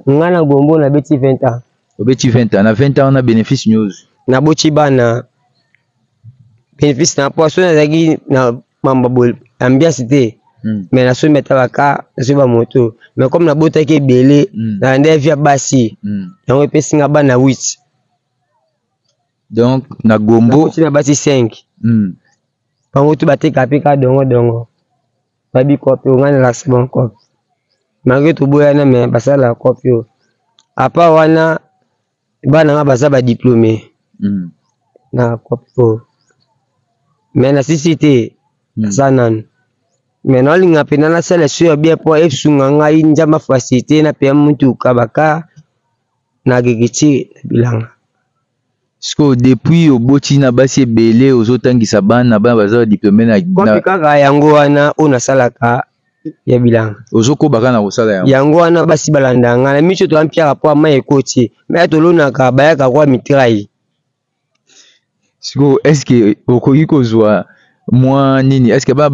Nga na Gombo nabeti 20 ans. Obeti 20 ans, na 20 ans wana bénéfice nini ozwi? Naboti bana bénéfice na po soki nazalaki na mambo boye ambiance te mais nasombi ata ba car nasombi ba moto mais comme nabotaki ebele nalandaki vie ya basi yango epesi nga bana 8. Donc na Gombo naboti na basi 5 bango tout batekaka mpe kaka dongo dongo bayebi kope oyo ngai nalakisa bango kope malgre toboyana mais basalaka kope oyo apa wana bana nga baza ba diplôme na kope oyo mais nasisi te naza nanu mais naolinga mpenza nasala so ya bien mpo esunga ngai nzambe afacilité napeya motuka baka na agriculture na bilanga. Sikoyo depuis oboti na basi ebele ozotangisa bana, bana baza ba diplôme na kopi kaka yango wana oyo nasalaka ya bilanga. Ozokoba kaka na kosala yango. Yango wana basi balanda nga na miso toya mpiaka po mai ekoti me tolonaka bayaka kwa mitrai. Sikoyo est-ce que okoki kozwa mwa nini, est-ce que bana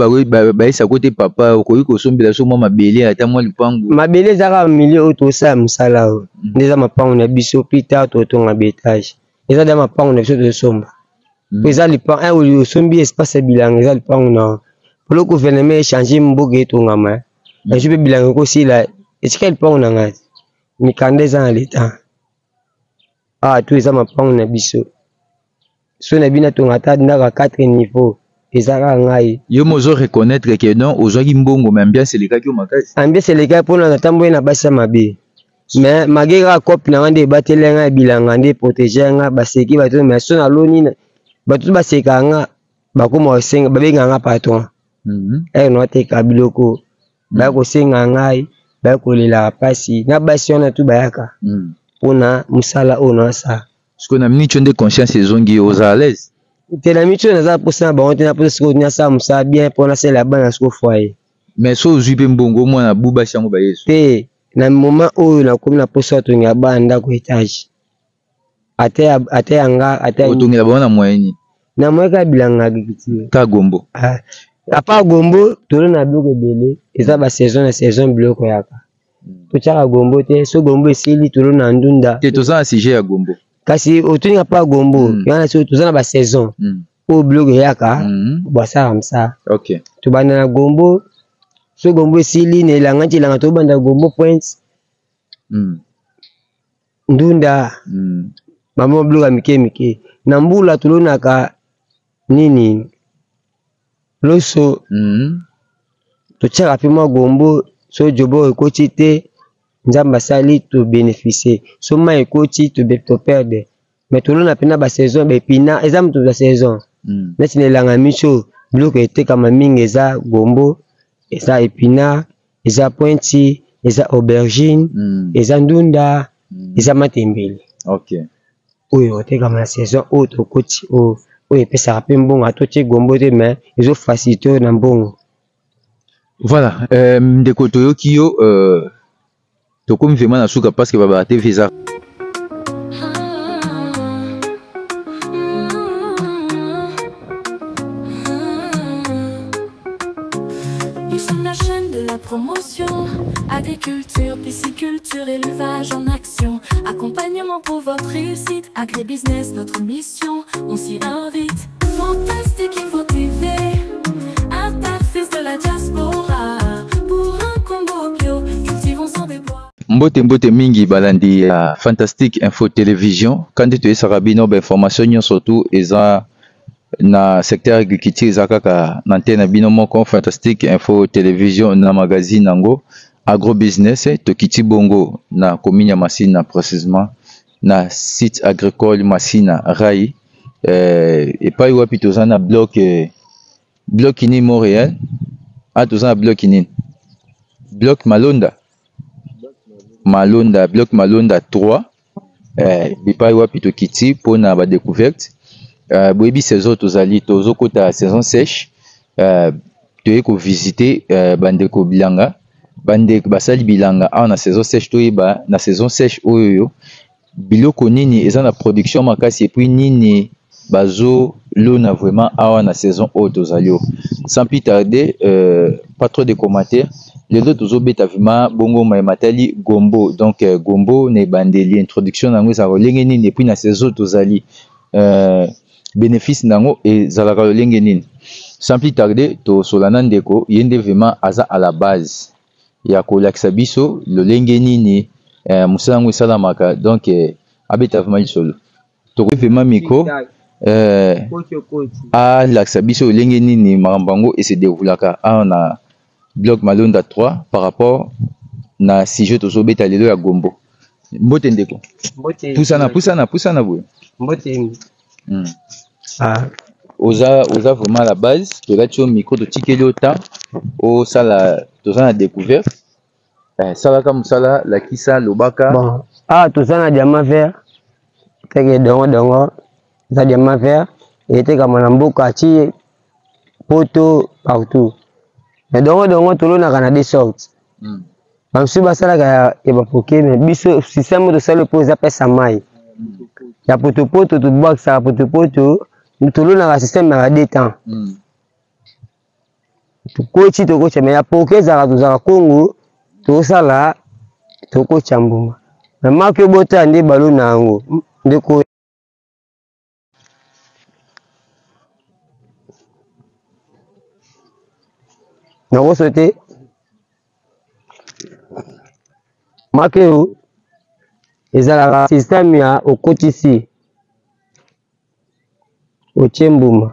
bayesa kote papa okoki kosombela so mwa mabele ata mwa lupangu? Mabele eza kaka milieu oyo tosala mosala oyo nde eza mapango na biso plus tard totonga ba étage eza da mapango na biso tosomba po eza lupango oyo osombi espace ya bilanga eza lupango na polo gouvernement echange mboka etongama un jour mpe bilanga ekosila esika lupango na ngai mikanda eza na leta awa tu eza mapango na biso so na bino atonga ata ndako ya 4 niveau eza kaka ngai. Yo mo ozo reconnaître que non ozwaki mbongo mais ambiance elekaki yo makasi. Ambiance elekaki mpona natamboli na basi ya mabe mais malgré kaka cope na ngai nde ebateli ngai bilanga nde protege nga baseki bato mais so naloni bato basekaka nga bakoma kosenga babengaka nga patron ere naoteka biloko baya kosenga ngai baya kolelaka mpasi na basi wana tu bayaka mpona mosala oyo nasala. Sikoyo na minute nde conscience ezongi yo oza à l'aise? Te na minute oyo naza mposa na bango te na mposa sikoyo nasala mosala bien mpo nasalela bana sikoyo foyer. Mais so ozwi mpe mbongo omwana bu basi yango bayesu? Te na moment oyo nakomi na mposa otongela bana ndako etage ata ya nga ata otongela bango na moyen nini? Na moyen kaka bilanga agriculture. Ka gombo? Ah, apa gombo tolo na biloko ebele eza ba saison na saison biloko yaka totiaka gombo te so gombo esili tolo na ndunda te toza na sujet ya gombo kasi otuninga pa gombo yana so toza na ba saison oyo biloko eyaka basala mosala tobanda na gombo so gombo esili na elanga nti elanga tobanda gombo point ndunda bamwa biloko ya mike mike na mbula tolonaka nini loso totiaka mpe mwa gombo so jobo ekoti te nzambe asali tobénéficie so mai ekoti toperdre mais tolona mpena basaison baepina eza moto ya saison neti na elanga miso biloko etekama mingi eza gombo eza epinard eza pointi eza aubergine eza ndunda eza matembele oyo otekama na saison oyo tokoti oyo oyo epesaka mpe mbongo atotie gombo te mais ezofacilite oyo na mbongo. Voilà, ndeko toyoki yo tokomi vraiment na suka parce que Babara TV eza Nous sommes la chaîne de la promotion, agriculture, pisciculture, élevage en action, accompagnement pour votre réussite, agribusiness, notre mission, on s'y invite. Fantastique Info TV, interface de la diaspora, pour un Congo bio, cultivons sans déboire. Mbote mbote mingi balandi ya Fantastique Info Télévision kandi toyesaka bino ba information nyonso tu eza na secteur agriculture eza kaka na antenne na bino moko Fantastique Info Télévision na magazine yango agro business tokiti bongo na commune ya Masina précisément na site agricole Masina Rai epai wapi toza na bloc bloc nini Montréal ah toza na bloc nini bloc Malonda Malonda bloc Malonda 3 bipai wapi tokiti mpona ba découverte boyebi saison tozali tozokota saison sèche toye kovisite bandeko bilanga bandeko basali bilanga awa na saison sèche toyeba na saison sèche oyo biloko nini eza na production makasi et puis nini bazolona vraiment awa na saison oyo tozali oyo. Sans plus tarder, pas trop de commentaires. Lelo tozobeta vraiment bongo maye matali gombo. Donc gombo na ebandeli introduction nango ezalaka lolenge nini et puis na saison tozali bénéfice nango ezalaka lolenge nini. Sans plus tarder, tosola na ndeko ye nde vraiment aza à la base ya kolakisa biso lolenge nini mosala yango esalamaka. Donc abeta vraiment lisolo. Tokoki vraiment micro alakisa biso lolenge nini makambo yango ese déroulaka awa na bloc Malonda 3 par rapport na sujet tozobeta lelo ya gombo. Mbote ndeko. Mbote. Pusana, pusana, pusana boye. Mbote. Oza vraiment à la base, tolati yo micro, totikeli yo temps osala, toza na découverte. Salaka mosala, lakisa, lobaka. Bon, toza na diamant vert. Teke dongo dongo, za diamant vert etekama na mboka ti poto partout. Mais dongo dongo tolonaka na deux sortes. Bamosusu basalaka ya bapoke, mais biso système oyo tosali mpo eza pesa mai. Ya potopoto tobwakisaka potopoto, tolonaka système ya deux temps. Tokoti tokotya, mais ya poke ezalaka tozalaka Kongo, tosala tokotya mbuma. Mais maki obota nde balona yango ndeko. Nakoso te maki oyo ezalaka système ya okotisi otie mbuma.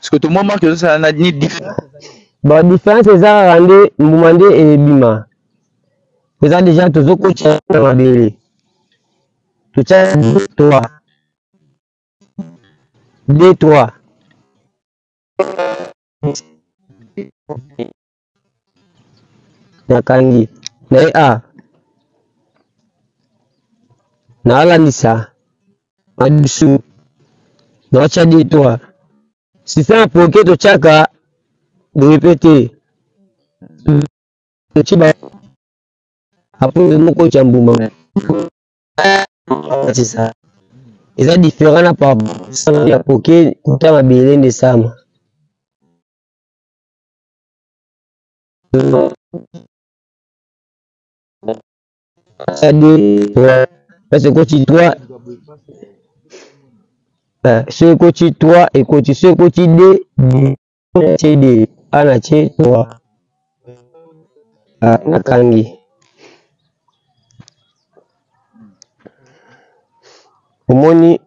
Parce que tout le monde marque ça na ni différence. Ba différence eza kaka nde mbuma nde ebima. Eza déjà tozokotya na mabele. Totya 3. 2 3. Nakangi na ye a naalandisa madusu naotya 2 3. Système ya poke totyaka boye pe te. Totie ba après moko tya mbuma. C'est ça. Eza différent na par ya poke kota mabele nde sama. 2, 3. Parce que ekoti 3, soki ekoti 3, ekoti, soki ekoti 2, 2, natie 2, A natie 3. Nakangi. Omoni,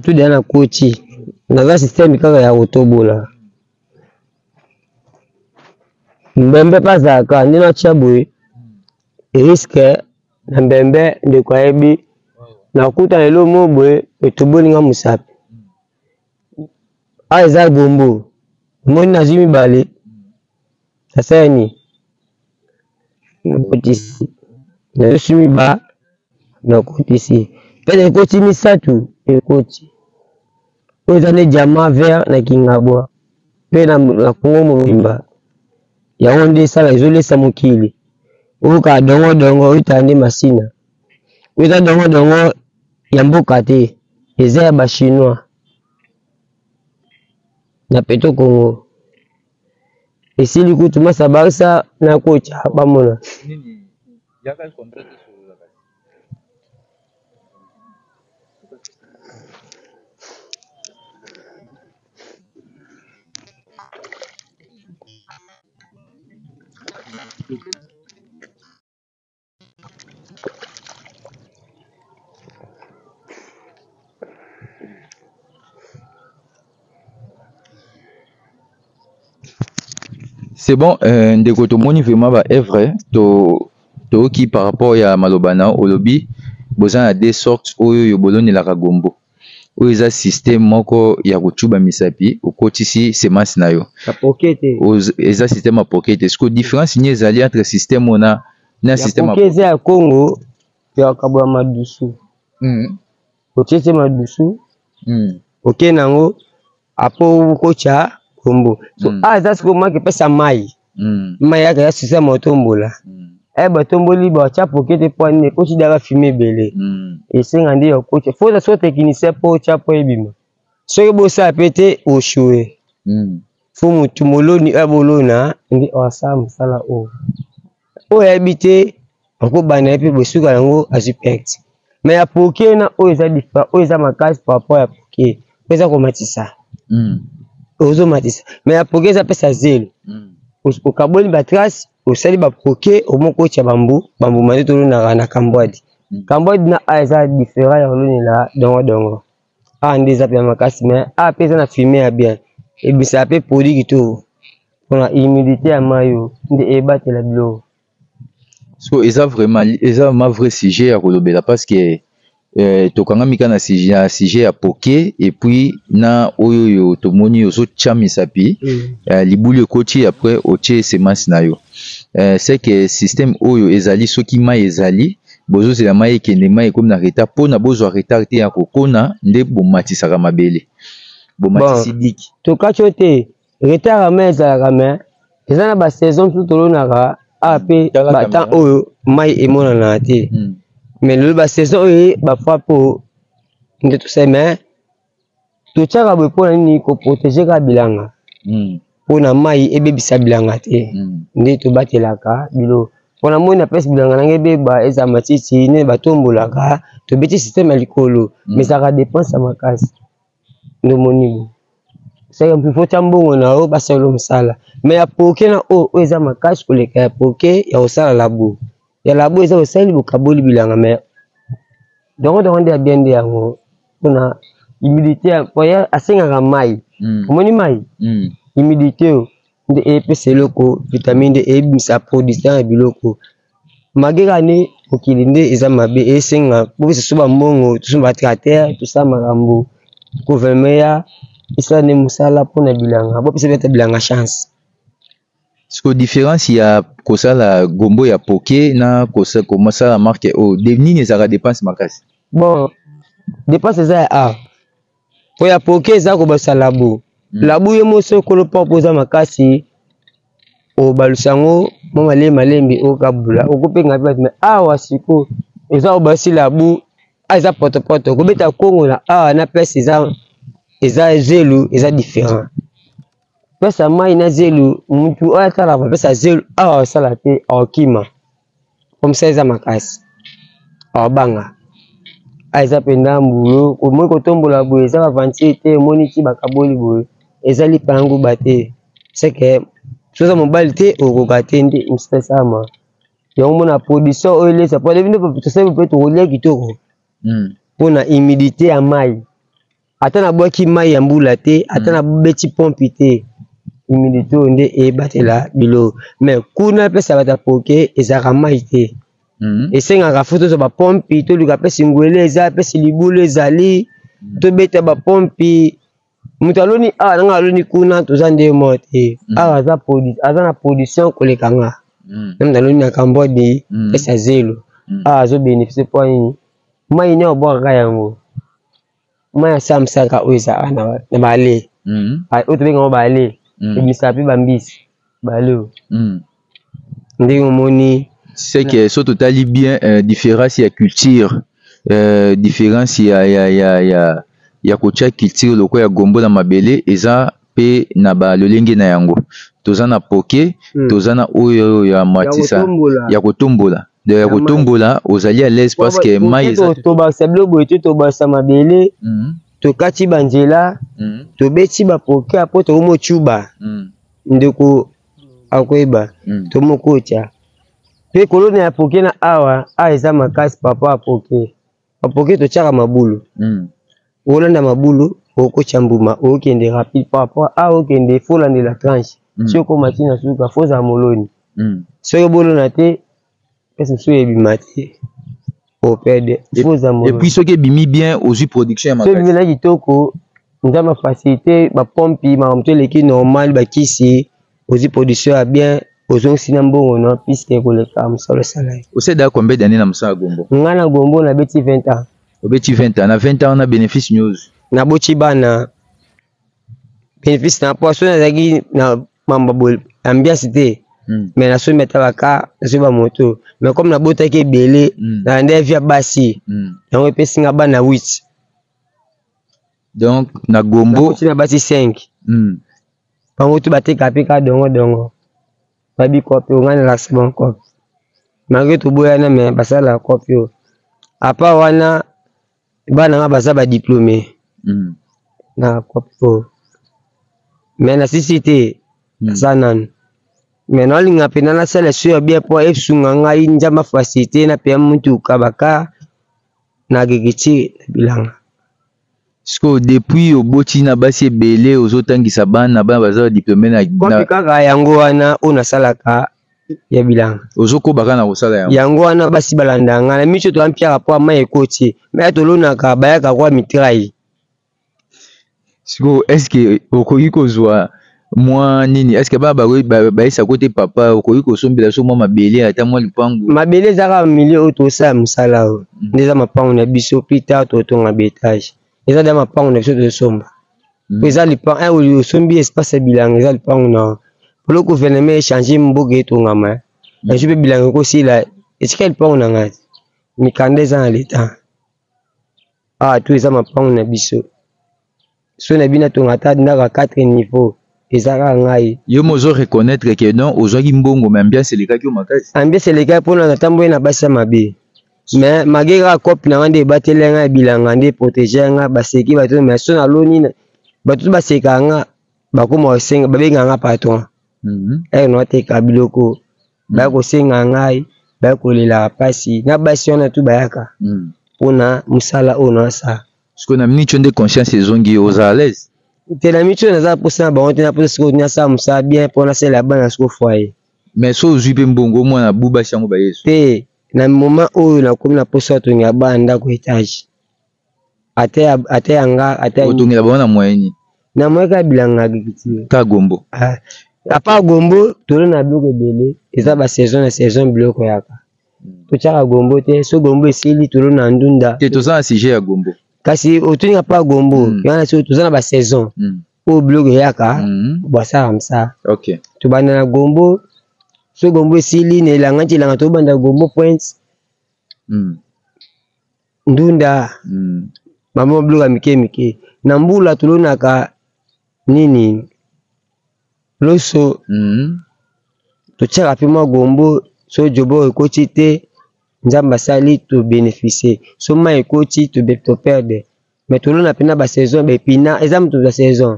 tout deja nakoti. Naza système kaka ya kotobola. Mbembe mpe azalaka nde natia boye risque na mbembe ndeko ayebi nakuta lelo mo boye etoboli nga mosapi. Eza gombo. Omoni nazwi mibale. Nasala nini? Nakotisi. Nazwi miba nakotisi. Pe ekoti misato ekoti. Oyo eza nde diamant vert na Kingabwa pe na Congo mobimba. Yango nde esala ezolesa mokili. Oyo kaka dongo dongo oyo etala nde masina. Oyo eza dongo dongo ya mboka te, eza ya ba chinois na Peto Congo. Esili kutu masa barsa na kocha bamona. C'est bon, ndeko tomoni vraiment ba œuvre to toki par rapport ya maloba na olobi boza na deux sortes oyo yo bolonelaka gombo. Oyo eza système moko ya kotuba misapi okotisi semence na yo. Ya poke te. Eza système ya poke te. Siko différence ni ezali entre système ona na Ya système ya poke eza ya Congo ya kabola madusu. Otie te madusu. Oke nango. Apo okotya kombo. So a eza sikoyo maki epesa mai. Mai yaka ya sisa motombola. Eh batomboli batya poke te mpo nini ekoti daka fume ebele. Esenga nde ya kokotya. Faut oza sikoyo technicien mpo otya mpo ebima. Soki bosala pe te ochoue. Faut motu moloni oyo bolona nde asala mosala oyo. Oyo ayebi te akobanda ye mpe bosuka yango azwi perte. Mais ya poke na oyo eza different, oyo eza makasi par rapport ya poke. Oyo eza komatisa. Ozomatisa. Mais ya poke eza pesa zelo. Okaboli ba trace, osali ba poke, omoko otya bambu, bambuma nde tolonaka na kambwadi. Kambwadi na a eza different ya kolonela dongo dongo. A nde eza mpe makasi mais a mpe eza na fume ya bien. Ebisaka mpe produit kitoko. Mpona humidité ya mai oyo nde ebatela biloko. So eza vraiment, eza vraiment vrai sujet ya kolobela parce que tokangami kaka na sujet, na sujet ya poke et puis na oyo oyo tomoni ozotya misapi, libulu ekoti après otie semence na yo. C'est que système oyo ezali soki mai ezali bozozela mai ekende, mai ekomi na retard mpona bozwa retard te ya kokona nde bomatisaka mabele. Bomatisi Bon, diki. Tokati oyo te, retard ya mai ezalaka mais eza na ba saison mosusu tolonaka awa mpe Tala ba temps caméra. oyo mai emonanaka te. Mais lelo ba saison oyo ba frappe oyo nde tosali mais totiaka boye mpona nini koprotege kaka bilanga. Mpona mai ebebisa bilanga te. Nde tobatelaka biloko. Mpona moi na pesi bilanga nanga ebeba eza matiti nde batombolaka tobeti système ya likolo. Mais ezalaka dépense ya makasi. Nde omoni boye. Seke mpe faut tia mbongo na yo basala yo mosala. Mais ya poke na oyo, oyo eza makasi koleka ya poke ya kosala labo. Ya labo eza kosali bokaboli bilanga mais dongo dongo nde ya bien nde yango mpona humidité ya po ya asengaka mai. Omoni mai? Humidité oyo nde epesa eloko vitamine nde ebimisa production ya biloko. Malgré kaka nde mokili nde eza mabe esenga bopesa so bambongo tosomba ba tracteur tosala makambo gouvernement ya esala nde mosala mpona bilanga bopesa beta bilanga chance. Siko différence ya kosala gombo ya poke na kosala marque oyo de nini ezalaka dépense makasi? Bon, dépense eza ya A. Po ya poke eza kobasa labo. Labo ye moso ekolo propre eza makasi obalusa yango mwa malembe malembe okabula okopenga mpe bato mais awa siko eza obasi labu awa eza potopoto kobeta kongo na awa na place eza eza zelu eza différent. Pesa mai na zelu mutu oyo atalaka pesa zelu awa asala te akokima comme ça eza makasi akobanga. Awa eza mpenza mbulo omoni kotombola boye eza baventure te omoni ti bakaboli boye eza lipa ya nguba te c'est que soki oza mobali te okokoka te nde mosala esalama yango omona production oyo elesa po alebi nde tosali mpe tokolia kitoko mpona humidité ya mai. Ata nabwaki mai ya mbula te, ata nabeti pompe te, humidité oyo nde ebatela biloko. Mais kuna epesa bato ya poke ezalaka mai te. Esengaka fo tozwa bapompi, toluka pesi ngwele eza, pesi libulu ezali, tobeta bapompi. Moto aloni awa nanga aloni kuna toza nde moko te. Awa aza na production koleka nga. Nanga aloni na Cambodge, pesa zelo. Awa azo bénéficier po nini? Mai ne obwakaka yango. Mai ya samsaka oyo eza awa na bale. Oyo tobengaka bale. Ebimisaka mpe bambisi. Bale oyo. Ndenge omoni. C'est que so totali bien différence ya culture, différence ya kotia culture lokola ya gombo na mabele eza pe na ba lolenge na yango. Toza na poke, toza na oyo ya matisa, ya kotombola. De ya kotombola, ozali à l'aise parce que mai eza tobakisa biloko boye te, tobakisa mabele, tokati ba nzela, tobeti ba poke apo tokomotuba. Ndeko akoyeba, tomokotia. Pe kolona ya poke na awa, awa eza makasi papa ya poke. Ba poke totiaka mabulu. Olanda mabulu, okotia mbuma, okende rapide par rapport awa okende, faut olandela tranche. Soki okoma ti na suka, faut ozala moloni. Soki bolona te, pese mosusu ebima te. Opede, faut ozala moloni. Et puis soki ebimi bien, ozwi production ya makasi. Soki ebimi na kitoko, nzambe facilité, ba pompe, makambo to eleki normal, ba kisi, ozwi production ya bien, ozongisi na mbongo na puisque koleka mosala osala ye. Oseda combien d'années na mosala gombo? Nga na gombo nabeti 20 ans. Obeti 20 ans, na 20 ans na bénéfice news. Naboti bana. Bénéfice na mpo soki nazalaki na mambo boye ambiance te, mais nasombi ata baka, nasombi bamoto. Mais comme nabotaki ebele, nalanda vie ya basi, yango epesi nga bana 8. Donc na gombo naboti na basi 5. Bango tu bateka mpe kaka dongo dongo, babi kope oyo ngai nalakisa bango kope, malgré toboyana, mais basalaka kope oyo. Apa wana bana nga baza badiplôme na kope oyo, mais nasisi te. Naza nanu, mais naolinga mpena nasala so ya bien mpo esunga ngai. Nzambe afacilité napeya mutuka, baka na agriculture, na bilanga. Sikoyo depuis oboti na basi ebele, ozotangisa bana, bana baza badiplôme na kopi kaka yango wana oyo nasalaka ya bilanga. Ozokoba kaka na kosala yango? Yango wana basi balanda nga na miso, toampiaka po mai ekoti, me tolonaka, bayaka kwa mitrai. Sikoyo est ce que okoki kozwa mwa nini? Est ce que bana bayesako te: "Papa, okoki kosombela so mwa mabele, ata mwa lupangu"? Mabele eza kaka milieu oyo tosala mosala oyo, nde eza mapango na biso. Plus tard totonga baétage, eza da mapango na biso tozosomba. Po eza lipango oyo osombi, espace ya bilanga eza lipango na polo. Gouvernement échange, mboka etongama, un jour mpe bilanga ekosila, esika lipango na ngai, mikanda eza na leta. Awa tu eza mapango na biso. So na bino atonga ata ndako ya 4 niveau, eza kaka ngai. Yo mo ozo reconnaître que non, ozwaki mbongo, mais ambiance elekaki yo makasi. Ambiance elekaki mpona natamboli na basi ya mabe, mais malgré kaka cope na nga nde ebateli nga ya bilanga, nde protege nga. Baseki bato, mais so naloni, bato to basekaka nga, bakoma kosenga, babengaka nga patron. Ere naoteka biloko, baya kosenga ngai, baya kolelaka mpasi na basi wana tu bayaka mpona mosala oyo naosala. Sikoyo na miniti oyo nde conscience ezongi, oza à l'aise? Te, na miniti oyo naza mposa na bango te. Na mposa sikoyo nasala mosala bien mpo nasalela bana sikoyo foyer. Mais so ozwi mpe mbongo, omwana bu basi yango bayesu? Te, na moment oyo nakomi na mposa otongela bana ndako étage, ata ya nga, ata Otongela bango na moyen nini? Na moyen kaka bilanga, agriculture. Ka gombo? Ah, à part gombo, tolo na biloko ebele, eza basaison na saison biloko yaka. Totyaka gombo te, so gombo esili, tolo na ndunda. Te, toza na sujet ya gombo. Kasi otoninga pa gombo wana, so toza na basaison oyo biloko eyaka, basalaka mosala. Tobanda na gombo, so gombo esili na elanga, nti elanga tobanda gombo point, ndunda, bamwa biloko ya mike mike. Na mbula tolonaka nini? Loso. Totiaka mpe mwa gombo. So jobo ekoti te, Nzambe asali, tobénéficie. So mai ekoti, toperdre. Mais tolona mpena basaison, baépinard eza moto ya saison.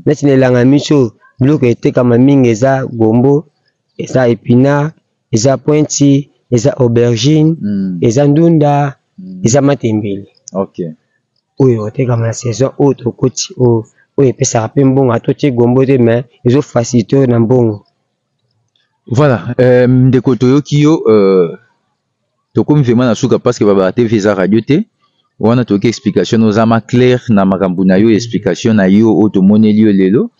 Neti na elanga miso, biloko etekama mingi eza gombo, eza épinard, eza pointi, eza aubergine, eza ndunda, eza matembele. Oyo otekama na saison oyo tokoti oyo, oyo epesaka mpe mbongo. Ata otie gombo te, mais ezofacilité oyo na mbongo. Voilà, ndeko, toyoki yo. Tokomi vraiment na suka, parce que babaka TV eza radio te. Wana toyoki explication, ozama clair na makambo na yo, explication na yo oyo tomoneli yo lelo.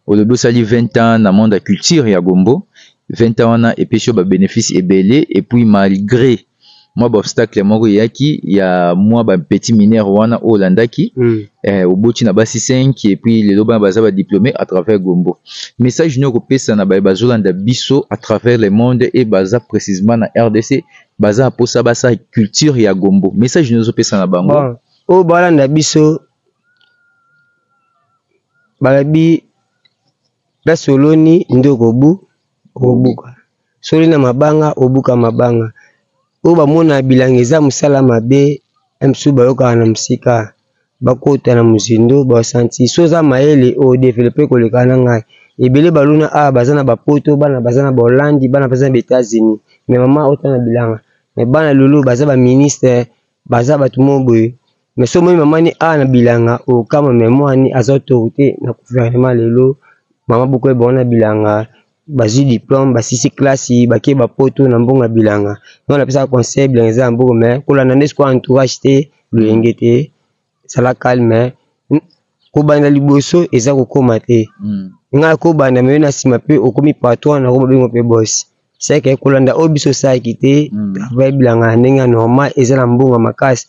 Olobi osali 20 ans na monde ya culture ya gombo. 20 ans wana epesi yo babénéfice ebele, et puis malgré mwa baobstacle moko eyaki ya mwa bapetit mineur wana oyo olandaki, oboti na basi 5, et puis lelo bana baza badiplômé à travers gombo. Message nini okopesa na baye bazolanda biso à travers le monde et baza précisément na RDC, baza na mposa basala culture ya gombo? Message nini ozopesa na bango? Bon, oyo balanda biso, balobi place oloni nde okobu okobuka. Soli na mabanga, obuka mabanga. Oyo bamona bilanga eza mosala mabe, mosusu bayokaka na mosika, bakota na mozindo, basanti so oza mayele odéveloppe koleka na ngai. Ebele baluna awa baza na bapoto, bana baza na bahollande, bana baza na baÉtats-Unis, mais mama ota na bilanga, mais bana lelo baza baministre, baza bato mo boye. Mais so omoni mama ni awa na bilanga, okama. Mais mwani aza autorité na gouvernement lelo. Mama boko bango na bilanga, bazwi diplôme, basisi classe, bake bapoto na mbongo ya bilanga. Ngo napesaka conseil: bilanga eza ya mbongo, mais kolanda nde sikoyo entourage te, loyenge te, ezala calme. Kobanda liboso eza kokóma te. Ngai kobanda me na nsima mpe okomi patron, nakoma bengo mpe boss. Seke kolanda oyo biso osalaki te. Travail bilanga na ndenge ya normal eza na mbongo makasi,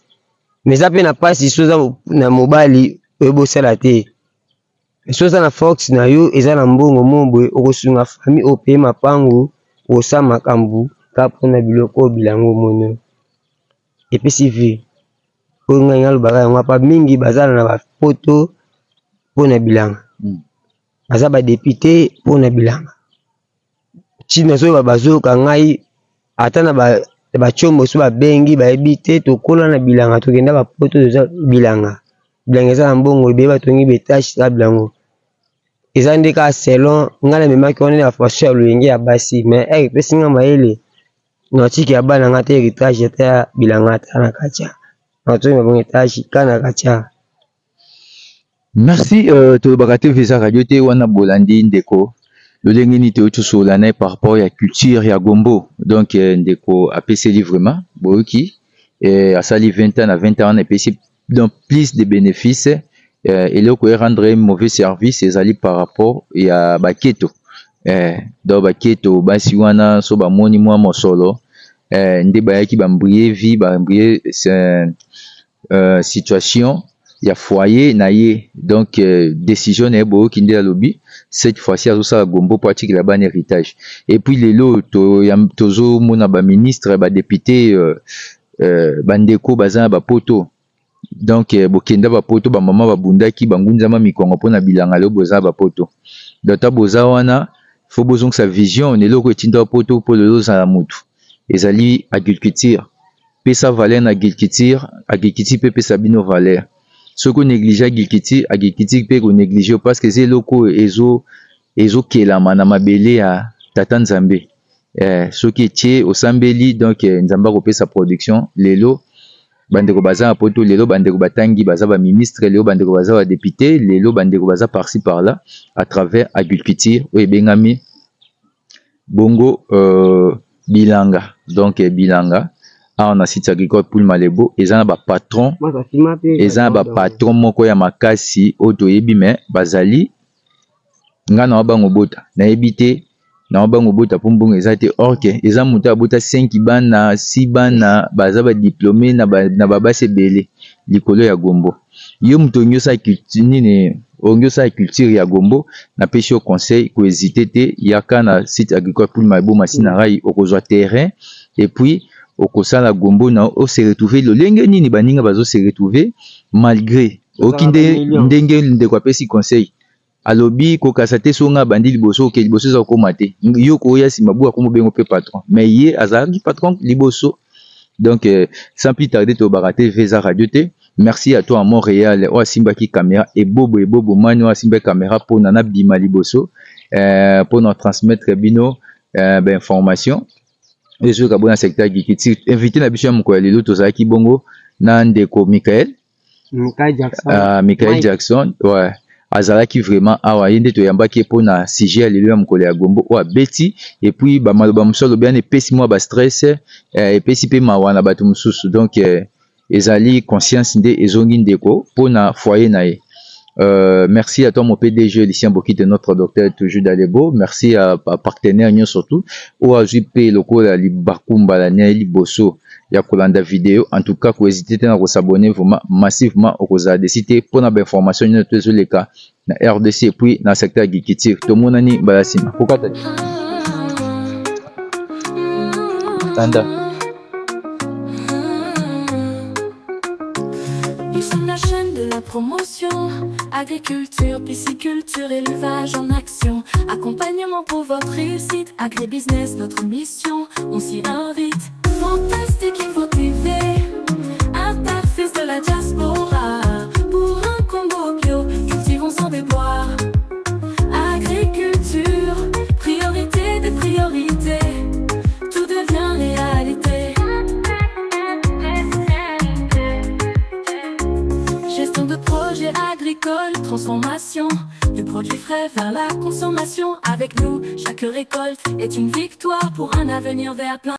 mais eza mpe na mpasi. So oza na mobali, oyebi osala te. Soki oza na force na yo, eza na mbongo mo boye, okosunga famille, opaye mapangu, osala makambo kaka mpona biloko oyo bilanga omoni epesi vie. Oyo ngai nalobaka yango apa, mingi baza na bapoto mpona bilanga, baza badéputé mpona bilanga. Ntina soki bazoyoka ngai, ata na batiombo so babengi, bayebi te, tokola na bilanga, tokenda bapoto, toza bilanga. Bilanga eza na mbongo ebele, batongi baétage eza bilango. Eza nde kaka selon ngai namemaki wana na façon ya lolenge ya basi, mais epesi nga mayele na tiki ya bana nga te héritage ata ya bilanga, ata na kati ya natongi mabongo étage kaka na kati ya. Merci. Tolobaka te, eza radio te wana. Bolandi ndeko lolenge nini toyoti tosolola na ye par rapport ya culture ya gombo. Donc ndeko apeseli vraiment, boyoki, asali 20 ans na 20 ans wana epesi donc plus de bénéfices. Eloko erendre mauvais service ezali par rapport ya baketo. Donc baketo basi wana so bamoni mwa mosolo, nde bayaki baembrouiller vie, baembrouiller situation ya foyer na ye. Donc décision na ye, boyoki nde alobi, cette fois-ci azosala gombo mpo atikela bana héritage. Et puis lelo tozomona baministre, badéputé, bandeko baza na bapoto. Donc bokenda bapoto, bamama babundaki, bangunzama mikongo mpona bilanga. Lelo boza na bapoto, donc ta boza wana, faut bozongisa vision na eloko etinda bapoto mpo lelo ozala motu, ezali agriculture. Pesa valeur na agriculture, agriculture mpe epesa bino valeur. Soki onéglige agriculture, agriculture mpe konéglige, parce que eza eloko oyo ezokelama na mabele ya tata Nzambe. Soki etie osambeli, donc Nzambe akopesa production. Lelo bandeko baza na poto, lelo bandeko batangi baza baministre, lelo bandeko baza badéputé, lelo bandeko baza par-ci par-là à travers agriculture oyo ebengami bongo bilanga. Donc bilanga awa na site agricole Poul Malebo eza na bapatron, eza na bapatron moko ya makasi oyo toyebi, me bazali nga na bango bota nayebi te, na bango bota mpo mbongo eza te. Or que eza moto abota 5 bana, 6 bana, baza badiplôme na babasi ebele likolo ya gombo. Yo moto olingi osala nini, olingi osala culture ya gombo, napesi yo conseil, kohésite te, yaka na site agricole Poul Malebo Masina Rai, okozwa terrain et puis okosala gombo na ose retrouve lolenge nini baninga bazose retrouve. Malgré oyoki nde ndenge ndeko apesi conseil, alobi kokasa te, so nga abandi liboso, oke liboso eza kokóma te, yo koya nsima buka komobengo mpe patron, mais ye azalaki patron liboso. Donc sans plus tarder, tolobaka te, eza radio te. Merci à toi à Montréal oyo asimbaki caméra, ebobo ebobo mani oyo asimbaki caméra mpona nabima liboso, mpona transmettre bino bainformation oyo ezoyoka bona secteur agriculture. Invité na biso ya mokolo ya lelo, tozalaki bongo na ndeko Michael. Michael Jackson. Michael Mike. Jackson, ouais. Azalaki vraiment awa, ye nde toyambaki ye mpona sujet ya lelo ya mokolo ya gombo oyo abeti. Et puis bamaloba mosusu alobi wana epesi mwa bastress, epesi mpe mawa na bato mosusu. Donc ezali conscience nde ezongi ndeko mpona foyer na ye. Merci à toi mon PDG Lucien Bokite, notre docteur toujours d'Alebo. Merci à partenaire nyonso surtout oyo azwi mpe lokola libaku mbala na ye liboso ya kolanda video. En tout cas, kohésite te na kos'abonner vraiment massivement, okozala déçu te mpona bainformation nyonso to ezoleka na RDC et puis na secteur agriculture. Tomonani mbala nsima, kokata tanda. Nous sommes la chaîne de la promotion. Agriculture, pisciculture, élevage en action. Accompagnement pour votre réussite. Agribusiness, notre mission. On s'y invite. Fantastique Info TV. Interface de la diaspora. Pour un Congo bio, cultivons sans déboire. Agriculture, priorité des priorités. Tout devient réalité. Gestion de projets agricoles, transformation du produit frais vers la consommation. Avec nous, chaque récolte est une victoire pour un avenir vert plein.